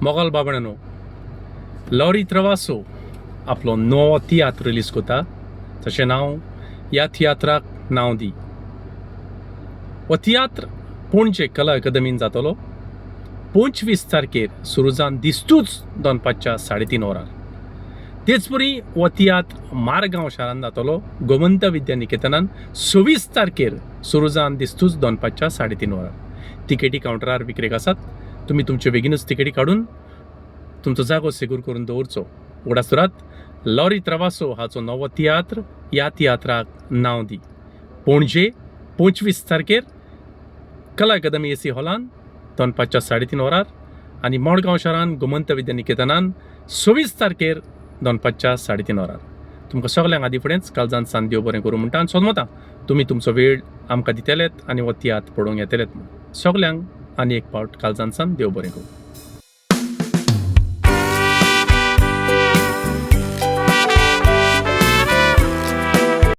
मोगाल बाबणानो, lorry travasso आपलो नवो तियात्र release करता. तशें नांव ह्या तियात्राक नांव दी. हो तियात्र पणजे कला अकादमीन जातलो 25 तारखेर सुरू जावन दिस्तूच दनपारच्या 3:30 वरार. तेच परी हो तियात्र मारगांव शारान जातलो गोमंत विद्या निकेतनान 26 तारखेर सुरू जावन दिस्तूच दनपारच्या 3:30 वरार. तिकेटी कावंटरार विक्रेक आसात. तुमी तुमच्यो बेगीनूच तिकेटी काडून तुमचो जागो सेगूर करून दवरचो. उगडास दवरात, लॉरी travasso हाचो नवो तियात्र ह्या तियात्राक नांव दी, पणजे 25 तारखेर कला अकादमी एसी हॉलान दनपारच्या 3:30 वरार आनी मडगांव शारान गोमंत विद्या निकेतनान 26 तारखेर दनपारच्या 3:30 वरार. तुमकां सगल्यांक आदी फुडेंच काळजान सान देव बरें करूं म्हणटा आनी सोदमता तुमी तुमचो वेळ आमकां दितलेत आनी हो तियात्र पळोवंक येतलेत म्हूण. सगल्यांक आनी एक फावट काळजान सान देव बरें करूं.